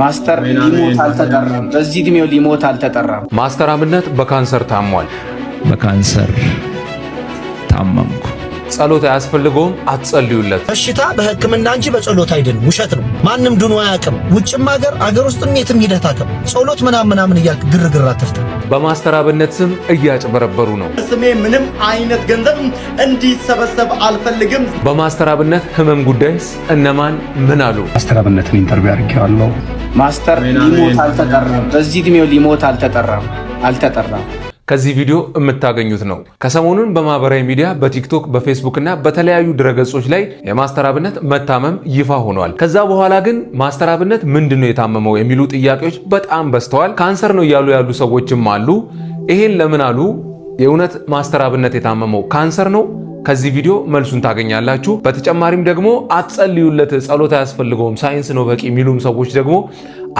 ማስተር ሊሞት አልተጠራም። በዚህ እድሜው ሊሞት አልተጠራም። ማስተር አብነት በካንሰር ታሟል። በካንሰር ታመምኩ። ጸሎት አያስፈልገውም፣ አትጸልዩለት። በሽታ በሕክምና እንጂ በጸሎት አይድንም። ውሸት ነው። ማንም ድኖ አያውቅም። ውጭም ሀገር አገር ውስጥም የትም ሂደህ ታከም። ጸሎት ምናምን ምናምን እያልክ ግርግር አትፍታ። በማስተር አብነት ስም እያጭበረበሩ ነው። ስሜ ምንም አይነት ገንዘብ እንዲሰበሰብ አልፈልግም። በማስተር አብነት ህመም ጉዳይስ እነማን ምን አሉ? ማስተር አብነትን interview አድርጌዋለሁ። ማስተር ሊሞት አልተጠራም። በዚህ እድሜው ሊሞት አልተጠራም አልተጠራም። ከዚህ ቪዲዮ የምታገኙት ነው። ከሰሞኑን በማህበራዊ ሚዲያ በቲክቶክ፣ በፌስቡክ እና በተለያዩ ድረገጾች ላይ የማስተር አብነት መታመም ይፋ ሆኗል። ከዛ በኋላ ግን ማስተር አብነት ምንድን ነው የታመመው የሚሉ ጥያቄዎች በጣም በዝተዋል። ካንሰር ነው እያሉ ያሉ ሰዎችም አሉ። ይሄን ለምን አሉ? የእውነት ማስተር አብነት የታመመው ካንሰር ነው? ከዚህ ቪዲዮ መልሱን ታገኛላችሁ። በተጨማሪም ደግሞ አትጸልዩለት፣ ጸሎት አያስፈልገውም፣ ሳይንስ ነው በቂ የሚሉም ሰዎች ደግሞ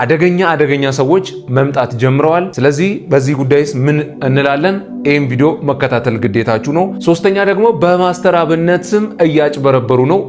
አደገኛ አደገኛ ሰዎች መምጣት ጀምረዋል። ስለዚህ በዚህ ጉዳይስ ምን እንላለን? ይህም ቪዲዮ መከታተል ግዴታችሁ ነው። ሶስተኛ ደግሞ በማስተር አብነት ስም እያጭበረበሩ ነው።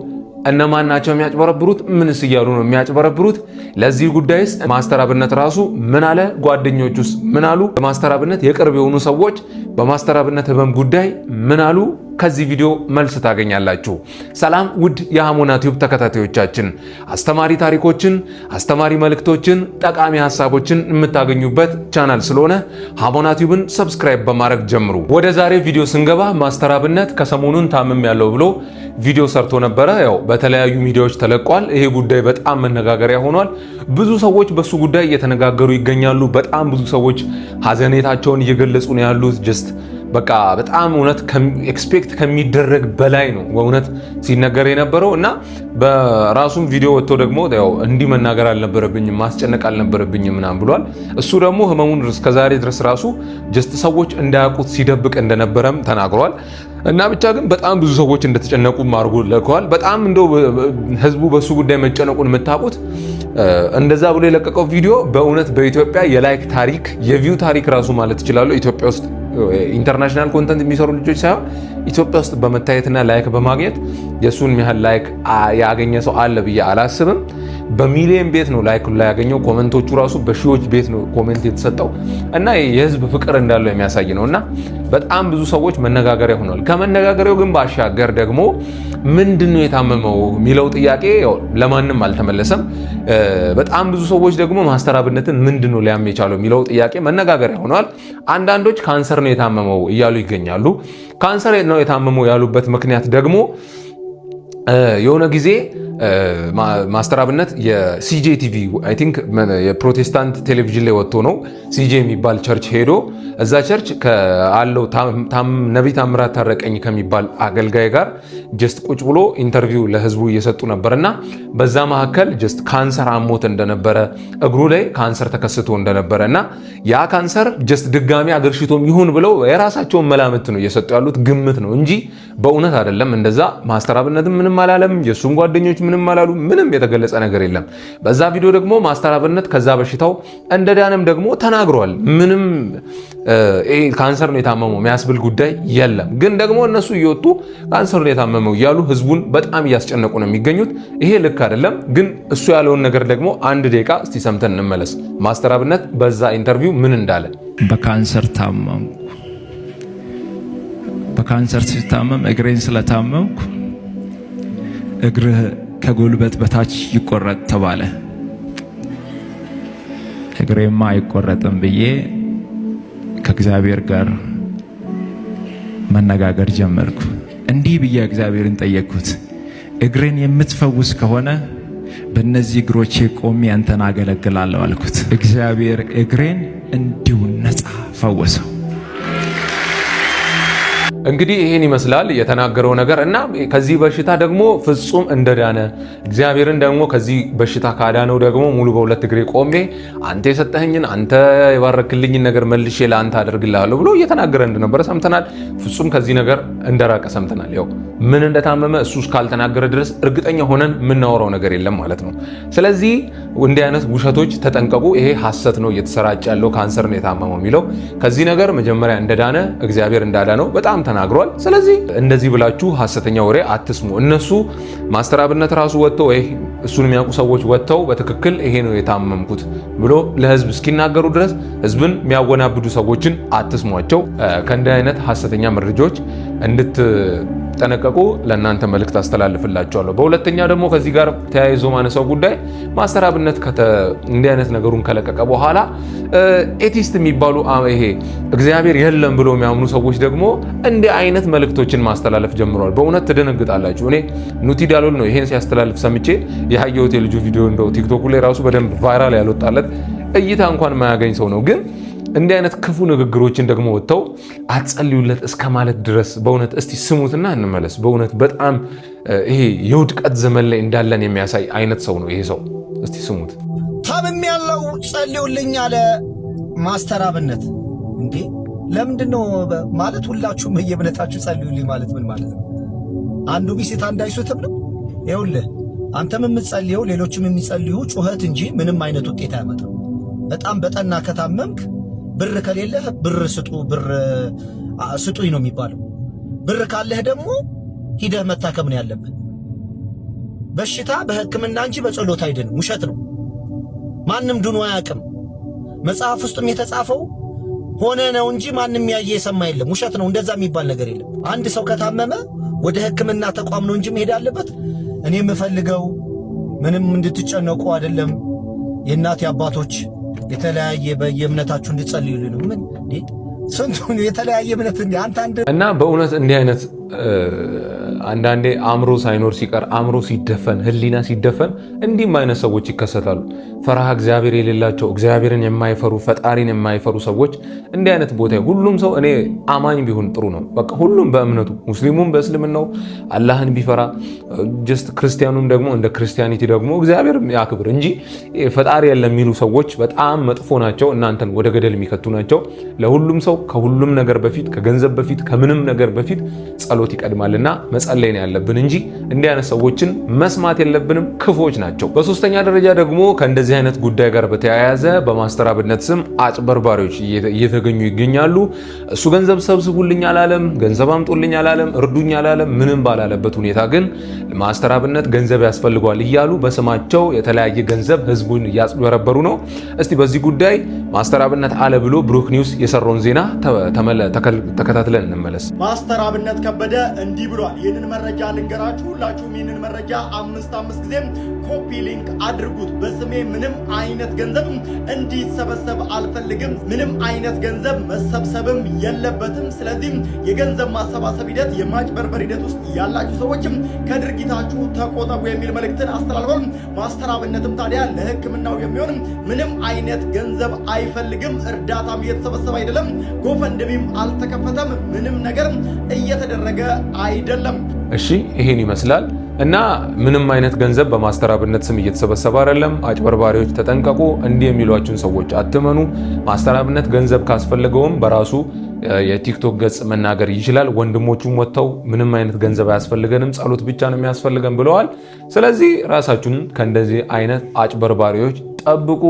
እነማን ናቸው የሚያጭበረብሩት? ምንስ እያሉ ነው የሚያጭበረብሩት? ለዚህ ጉዳይስ ማስተር አብነት ራሱ ምን አለ? ጓደኞቹስ ምን አሉ? በማስተር አብነት የቅርብ የሆኑ ሰዎች በማስተር አብነት ህመም ጉዳይ ምን አሉ? ከዚህ ቪዲዮ መልስ ታገኛላችሁ። ሰላም ውድ የሐሞና ቲዩብ ተከታታዮቻችን፣ አስተማሪ ታሪኮችን፣ አስተማሪ መልእክቶችን፣ ጠቃሚ ሀሳቦችን የምታገኙበት ቻናል ስለሆነ ሐሞና ቲዩብን subscribe በማድረግ ጀምሩ። ወደ ዛሬ ቪዲዮ ስንገባ ማስተር አብነት ከሰሞኑን ታምሜያለሁ ብሎ ቪዲዮ ሰርቶ ነበረ። ያው በተለያዩ ሚዲያዎች ተለቋል። ይሄ ጉዳይ በጣም መነጋገሪያ ሆኗል። ብዙ ሰዎች በሱ ጉዳይ እየተነጋገሩ ይገኛሉ። በጣም ብዙ ሰዎች ሀዘኔታቸውን እየገለጹ ነው ያሉት። Just በቃ በጣም እውነት expect ከሚደረግ በላይ ነው እውነት ሲነገር የነበረው። እና በራሱም ቪዲዮ ወጥቶ ደግሞ ያው እንዲህ መናገር አልነበረብኝም፣ ማስጨነቅ አልነበረብኝም ምናምን ብሏል። እሱ ደግሞ ህመሙን እስከዛሬ ድረስ ራሱ just ሰዎች እንዳያውቁት ሲደብቅ እንደነበረም ተናግሯል። እና ብቻ ግን በጣም ብዙ ሰዎች እንደተጨነቁ አድርጎ ለከዋል። በጣም እንደው ህዝቡ በሱ ጉዳይ መጨነቁን የምታውቁት እንደዛ ብሎ የለቀቀው ቪዲዮ በእውነት በኢትዮጵያ የ like ታሪክ፣ የ view ታሪክ ራሱ ማለት ይችላሉ፣ ኢትዮጵያ ውስጥ international content የሚሰሩ ልጆች ሳይሆን ኢትዮጵያ ውስጥ በመታየትና like በማግኘት የእሱን ያህል like ያገኘ ሰው አለ ብዬ አላስብም። በሚሊየን ቤት ነው like ላይ ያገኘው። Comment ኦቹ ራሱ በሺዎች ቤት ነው comment የተሰጠው እና የህዝብ ፍቅር እንዳለው የሚያሳይ ነው እና በጣም ብዙ ሰዎች መነጋገሪያ ሆኗል። ከመነጋገሪያው ግን ባሻገር ደግሞ ምንድን ነው የታመመው የሚለው ጥያቄ ለማንም አልተመለሰም። በጣም ብዙ ሰዎች ደግሞ ማስተር አብነትን ምንድን ነው ሊያም የቻለው የሚለው ጥያቄ መነጋገሪያ ሆኗል። አንዳንዶች ካንሰር ነው የታመመው እያሉ ይገኛሉ። ካንሰር ነው የታመመው ያሉበት ምክንያት ደግሞ የሆነ ጊዜ ማስተር አብነት የሲጄ ቲቪ፣ I think የፕሮቴስታንት ቴሌቪዥን ላይ ወጥቶ ነው፣ ሲጄ የሚባል church ሄዶ እዛ church አለው ነቢይ ታምራት ታረቀኝ ከሚባል አገልጋይ ጋር just ቁጭ ብሎ interview ለህዝቡ እየሰጡ ነበር። እና በዛ መካከል just ካንሰር አሞት እንደነበረ፣ እግሩ ላይ ካንሰር ተከስቶ እንደነበረ እና ያ ካንሰር just ድጋሚ አገርሽቶም ይሁን ብለው የራሳቸውን መላምት ነው እየሰጡ ያሉት፣ ግምት ነው እንጂ በእውነት አይደለም። እንደዛ ማስተር አብነትም ምንም አላለም፣ የእሱም ጓደኞች ምንም አላሉ። ምንም የተገለጸ ነገር የለም። በዛ ቪዲዮ ደግሞ ማስተር አብነት ከዛ በሽታው እንደዳነም ደግሞ ተናግሯል። ምንም ካንሰር ነው የታመመው የሚያስብል ጉዳይ የለም። ግን ደግሞ እነሱ እየወጡ ካንሰር ነው የታመመው እያሉ ህዝቡን በጣም እያስጨነቁ ነው የሚገኙት። ይሄ ልክ አይደለም። ግን እሱ ያለውን ነገር ደግሞ አንድ ደቂቃ እስቲ ሰምተን እንመለስ። ማስተር አብነት በዛ interview ምን እንዳለ። በካንሰር ታመምኩ። በካንሰር ሲታመም እግሬን ስለታመምኩ እግርህ ከጉልበት በታች ይቆረጥ ተባለ። እግሬማ አይቆረጥም ብዬ ከእግዚአብሔር ጋር መነጋገር ጀመርኩ። እንዲህ ብዬ እግዚአብሔርን ጠየቅኩት፣ እግሬን የምትፈውስ ከሆነ በእነዚህ እግሮቼ ቆሜ አንተን አገለግላለሁ አልኩት። እግዚአብሔር እግሬን እንዲሁ ነፃ ፈወሰው። እንግዲህ ይህን ይመስላል የተናገረው ነገር። እና ከዚህ በሽታ ደግሞ ፍጹም እንደዳነ፣ እግዚአብሔርን ደግሞ ከዚህ በሽታ ካዳነው ደግሞ ሙሉ በሁለት እግሬ ቆሜ አንተ የሰጠኸኝን፣ አንተ የባረክልኝን ነገር መልሼ ለአንተ አደርግልሃለሁ ብሎ እየተናገረ እንደነበረ ሰምተናል። ፍጹም ከዚህ ነገር እንደራቀ ሰምተናል። ያው ምን እንደታመመ እሱ እስካልተናገረ ድረስ እርግጠኛ ሆነን የምናወራው ነገር የለም ማለት ነው። ስለዚህ እንዲህ አይነት ውሸቶች ተጠንቀቁ። ይሄ ሐሰት ነው እየተሰራጨ ያለው፣ ካንሰር ነው የታመመው የሚለው። ከዚህ ነገር መጀመሪያ እንደዳነ፣ እግዚአብሔር እንዳዳነው በጣም ተናግሯል። ተናግሯል። ስለዚህ እንደዚህ ብላችሁ ሀሰተኛ ወሬ አትስሙ። እነሱ ማስተር አብነት ራሱ ወጥተው ወይ እሱን የሚያውቁ ሰዎች ወጥተው በትክክል ይሄ ነው የታመምኩት ብሎ ለህዝብ እስኪናገሩ ድረስ ህዝብን የሚያወናብዱ ሰዎችን አትስሟቸው። ከእንዲህ አይነት ሀሰተኛ መረጃዎች እንድትጠነቀቁ ለእናንተ መልእክት አስተላልፍላችኋለሁ። በሁለተኛ ደግሞ ከዚህ ጋር ተያይዞ ማነሳው ጉዳይ ማስተር አብነት እንዲህ አይነት ነገሩን ከለቀቀ በኋላ atheist የሚባሉ ይሄ እግዚአብሔር የለም ብሎ የሚያምኑ ሰዎች ደግሞ እንዲህ አይነት መልእክቶችን ማስተላለፍ ጀምረዋል። በእውነት ትደነግጣላችሁ። እኔ ኑቲ ዳሎል ነው ይሄን ሲያስተላልፍ ሰምቼ ያየሁት የልጁ ቪዲዮ እንደው ቲክቶኩ ላይ ራሱ በደንብ viral ያልወጣለት እይታ እንኳን የማያገኝ ሰው ነው። ግን እንዲህ አይነት ክፉ ንግግሮችን ደግሞ ወጥተው አትጸልዩለት እስከ ማለት ድረስ በእውነት እስቲ ስሙትና እንመለስ። በእውነት በጣም ይሄ የውድቀት ዘመን ላይ እንዳለን የሚያሳይ አይነት ሰው ነው ይሄ ሰው። እስቲ ስሙት። ታምሜያለሁ ጸልዩልኝ አለ ማስተር አብነት። እንዴ ለምንድን ነው ማለት ሁላችሁም በየእምነታችሁ ጸልዩልኝ ማለት ምን ማለት ነው? አንዱ ቢስት አንድ አይሱትም ነው። ይኸውልህ አንተም የምትጸልየው ሌሎችም የሚጸልዩ ጩኸት እንጂ ምንም አይነት ውጤት አያመጣም። በጣም በጠና ከታመምክ ብር ከሌለህ ብር ስጡ ብር ስጡኝ ነው የሚባለው። ብር ካለህ ደግሞ ሂደህ መታከም ነው ያለብህ። በሽታ በሕክምና እንጂ በጸሎት አይድንም። ውሸት ነው። ማንም ድኖ አያውቅም። መጽሐፍ ውስጥም የተጻፈው ሆነ ነው እንጂ ማንም ያየ የሰማ የለም። ውሸት ነው። እንደዛ የሚባል ነገር የለም። አንድ ሰው ከታመመ ወደ ሕክምና ተቋም ነው እንጂ መሄድ አለበት። እኔ የምፈልገው ምንም እንድትጨነቁ አይደለም። የእናቴ አባቶች የተለያየ በየእምነታችሁ እንድትጸልዩልኝ ነው። ምን ስንቱ የተለያየ እምነት አንተ አንድ እና በእውነት እንዲህ አይነት አንዳንዴ አእምሮ ሳይኖር ሲቀር አእምሮ ሲደፈን ሕሊና ሲደፈን እንዲህም አይነት ሰዎች ይከሰታሉ። ፈሪሃ እግዚአብሔር የሌላቸው እግዚአብሔርን የማይፈሩ ፈጣሪን የማይፈሩ ሰዎች እንዲህ አይነት ቦታ ሁሉም ሰው እኔ አማኝ ቢሆን ጥሩ ነው። በቃ ሁሉም በእምነቱ ሙስሊሙም በእስልምናው አላህን ቢፈራ just ክርስቲያኑም ደግሞ እንደ Christianity ደግሞ እግዚአብሔር ያክብር እንጂ ፈጣሪ የለም የሚሉ ሰዎች በጣም መጥፎ ናቸው። እናንተን ወደ ገደል የሚከቱ ናቸው። ለሁሉም ሰው ከሁሉም ነገር በፊት ከገንዘብ በፊት ከምንም ነገር በፊት ጸሎት ይቀድማልና መጸለይ ነው ያለብን እንጂ እንዲህ አይነት ሰዎችን መስማት የለብንም። ክፉዎች ናቸው። በሶስተኛ ደረጃ ደግሞ ከእንደዚህ አይነት ጉዳይ ጋር በተያያዘ በማስተር አብነት ስም አጭበርባሪዎች እየተገኙ ይገኛሉ። እሱ ገንዘብ ሰብስቡልኝ አላለም፣ ገንዘብ አምጡልኝ አላለም፣ እርዱኝ አላለም። ምንም ባላለበት ሁኔታ ግን ማስተር አብነት ገንዘብ ያስፈልገዋል እያሉ በስማቸው የተለያየ ገንዘብ ህዝቡን እያጭበረበሩ ነው። እስቲ በዚህ ጉዳይ ማስተር አብነት አለ ብሎ ብሩክ ኒውስ የሰራውን ዜና ተከታትለን እንመለስ። ማስተር አብነት ከበደ እንዲህ ብሏል። ይህንን መረጃ ልንገራችሁ። ሁላችሁም ይህንን መረጃ 5 5 ጊዜም copy link አድርጉት። በስሜ ምንም አይነት ገንዘብ እንዲሰበሰብ አልፈልግም። ምንም አይነት ገንዘብ መሰብሰብም የለበትም። ስለዚህም የገንዘብ ማሰባሰብ ሂደት፣ የማጭበርበር ሂደት ውስጥ ያላችሁ ሰዎችም ከድርጊታችሁ ተቆጠቡ የሚል መልእክትን አስተላልፏል። ማስተር አብነትም ታዲያ ለሕክምናው የሚሆን ምንም አይነት ገንዘብ አይፈልግም። እርዳታም እየተሰበሰበ አይደለም። GoFundMe ም አልተከፈተም። ምንም ነገር እየተደረገ አይደለም። እሺ ይሄን ይመስላል እና ምንም አይነት ገንዘብ በማስተር አብነት ስም እየተሰበሰበ አይደለም። አጭበርባሪዎች ተጠንቀቁ፣ እንዲህ የሚሏችሁን ሰዎች አትመኑ። ማስተር አብነት ገንዘብ ካስፈለገውም በራሱ የቲክቶክ ገጽ መናገር ይችላል። ወንድሞቹም ወጥተው ምንም አይነት ገንዘብ አያስፈልገንም፣ ጸሎት ብቻ ነው የሚያስፈልገን ብለዋል። ስለዚህ ራሳችሁን ከእንደዚህ አይነት አጭበርባሪዎች ጠብቁ።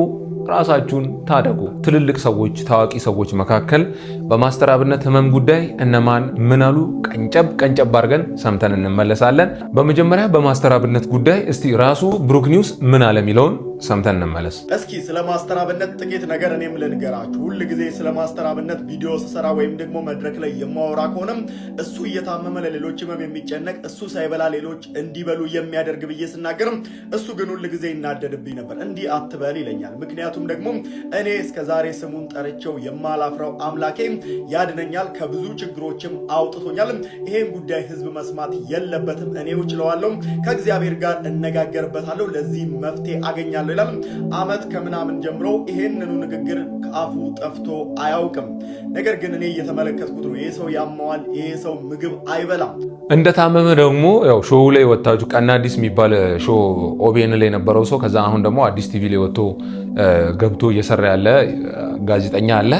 ራሳችሁን ታደጉ። ትልልቅ ሰዎች፣ ታዋቂ ሰዎች መካከል በማስተር አብነት ህመም ጉዳይ እነማን ምን አሉ? ቀንጨብ ቀንጨብ አድርገን ሰምተን እንመለሳለን። በመጀመሪያ በማስተር አብነት ጉዳይ እስቲ ራሱ ብሩክ ኒውስ ምን አለ የሚለውን ሰምተን እንመለስ። እስኪ ስለ ማስተር አብነት ጥቂት ነገር እኔም ልንገራችሁ። ሁል ጊዜ ስለ ማስተር አብነት ቪዲዮ ስሰራ ወይም ደግሞ መድረክ ላይ የማወራ ከሆነም እሱ እየታመመ ለሌሎች ህመም የሚጨነቅ እሱ ሳይበላ ሌሎች እንዲበሉ የሚያደርግ ብዬ ስናገርም እሱ ግን ሁል ጊዜ ይናደድብኝ ነበር። እንዲህ አትበል ይለኛል። ምክንያቱም ደግሞ እኔ እስከዛሬ ስሙን ጠርቼው የማላፍረው አምላኬ ያድነኛል፣ ከብዙ ችግሮችም አውጥቶኛል። ይሄን ጉዳይ ህዝብ መስማት የለበትም። እኔው ችለዋለሁ፣ ከእግዚአብሔር ጋር እነጋገርበታለሁ፣ ለዚህ መፍትሄ አገኛለሁ ይላል። አመት ከምናምን ጀምሮ ይሄንኑ ንግግር ከአፉ ጠፍቶ አያውቅም። ነገር ግን እኔ እየተመለከትኩት ነው። ይሄ ሰው ያመዋል፣ ይሄ ሰው ምግብ አይበላም። እንደታመመ ደግሞ ያው show ላይ ወጣችሁ ቀና አዲስ የሚባል show ኦቤን ላይ የነበረው ሰው ከዛ አሁን ደግሞ አዲስ ቲቪ ላይ ወጥቶ ገብቶ እየሰራ ያለ ጋዜጠኛ አለ።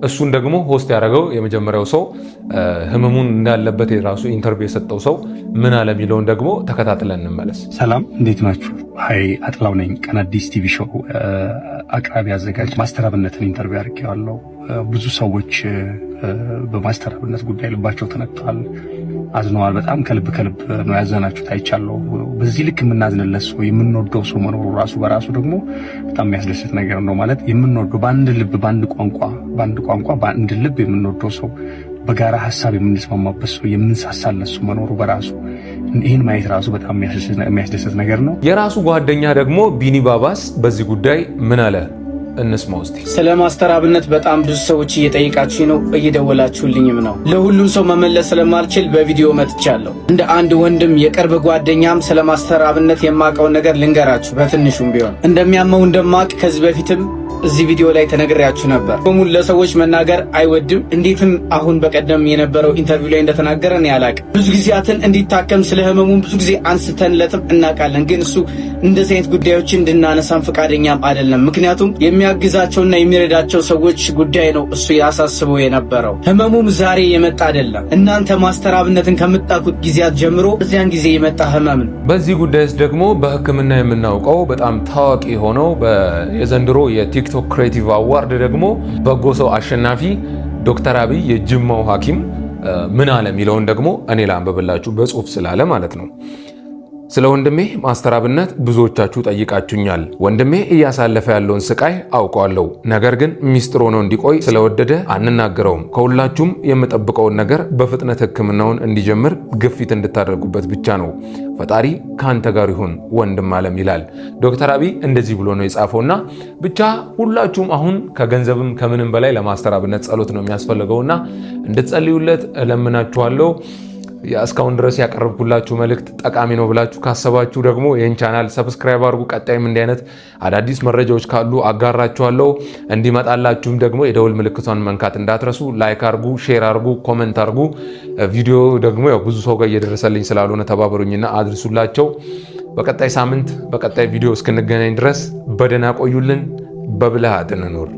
እሱን ደግሞ host ያደረገው የመጀመሪያው ሰው ህመሙን እንዳለበት የራሱ interview የሰጠው ሰው ምን አለ የሚለውን ደግሞ ተከታትለን እንመለስ። ሰላም፣ እንዴት ናችሁ? Hi፣ አጥላው ነኝ። ቀን አዲስ TV show አቅራቢ አዘጋጅ። ማስተር አብነትን interview አድርጌዋለሁ። ብዙ ሰዎች በማስተር አብነት ጉዳይ ልባቸው ተነክቷል፣ አዝነዋል። በጣም ከልብ ከልብ ነው ያዘናችሁት፣ አይቻለሁ። በዚህ ልክ የምናዝንለት ሰው፣ የምንወደው ሰው መኖሩ ራሱ በራሱ ደግሞ በጣም የሚያስደስት ነገር ነው። ማለት የምንወደው በአንድ ልብ፣ በአንድ ቋንቋ በአንድ ልብ የምንወደው ሰው፣ በጋራ ሀሳብ የምንስማማበት ሰው፣ የምንሳሳለት ሰው መኖሩ በራሱ፣ ይህን ማየት ራሱ በጣም የሚያስደስት ነገር ነው። የራሱ ጓደኛ ደግሞ ቢኒ ባባስ በዚህ ጉዳይ ምን አለ? እንስማ እስቲ። ስለ ማስተር አብነት በጣም ብዙ ሰዎች እየጠየቃችሁ ነው፣ እየደወላችሁልኝም ነው። ለሁሉም ሰው መመለስ ስለማልችል በቪዲዮ መጥቻለሁ። እንደ አንድ ወንድም፣ የቅርብ ጓደኛም ስለ ማስተር አብነት የማውቀውን ነገር ልንገራችሁ በትንሹም ቢሆን። እንደሚያመው እንደማቅ ከዚህ በፊትም እዚህ ቪዲዮ ላይ ተነግሬያችሁ ነበር። ህመሙን ለሰዎች መናገር አይወድም። እንዴትም አሁን በቀደም የነበረው interview ላይ እንደተናገረ እኔ አላቅም። ብዙ ጊዜያትን እንዲታከም ስለ ህመሙን ብዙ ጊዜ አንስተንለትም እናውቃለን። ግን እሱ እንደዚህ አይነት ጉዳዮችን እንድናነሳም ፈቃደኛም አይደለም። ምክንያቱም የሚያግዛቸውና የሚረዳቸው ሰዎች ጉዳይ ነው እሱ ያሳስበው የነበረው። ህመሙም ዛሬ የመጣ አይደለም። እናንተ ማስተር አብነትን ከምታውቁት ጊዜያት ጀምሮ እዚያን ጊዜ የመጣ ህመም ነው። በዚህ ጉዳይስ ደግሞ በሕክምና የምናውቀው በጣም ታዋቂ የሆነው የዘንድሮ የቲክቶክ creative award ደግሞ በጎ ሰው አሸናፊ ዶክተር አብይ የጅማው ሐኪም ምን አለ የሚለውን ደግሞ እኔ ላንብብላችሁ፣ በጽሁፍ ስላለ ማለት ነው። ስለ ወንድሜ ማስተር አብነት ብዙዎቻችሁ ጠይቃችሁኛል። ወንድሜ እያሳለፈ ያለውን ስቃይ አውቀዋለሁ። ነገር ግን ሚስጥር ሆኖ እንዲቆይ ስለወደደ አንናገረውም። ከሁላችሁም የምጠብቀውን ነገር በፍጥነት ሕክምናውን እንዲጀምር ግፊት እንድታደርጉበት ብቻ ነው። ፈጣሪ ከአንተ ጋር ይሁን ወንድም አለም ይላል ዶክተር አብይ። እንደዚህ ብሎ ነው የጻፈውና ብቻ ሁላችሁም አሁን ከገንዘብም ከምንም በላይ ለማስተር አብነት ጸሎት ነው የሚያስፈልገውና እንድትጸልዩለት እለምናችኋለሁ። እስካሁን ድረስ ያቀረብኩላችሁ መልእክት ጠቃሚ ነው ብላችሁ ካሰባችሁ ደግሞ ይህን channel subscribe አድርጉ። ቀጣይም እንዲህ አይነት አዳዲስ መረጃዎች ካሉ አጋራችኋለሁ። እንዲመጣላችሁም ደግሞ የደውል ምልክቷን መንካት እንዳትረሱ። Like አድርጉ፣ share አድርጉ፣ comment አድርጉ። ቪዲዮ ደግሞ ያው ብዙ ሰው ጋር እየደረሰልኝ ስላልሆነ ተባበሩኝና አድርሱላቸው። በቀጣይ ሳምንት በቀጣይ ቪዲዮ እስክንገናኝ ድረስ በደህና ቆዩልን። በብልሃት እንኖር።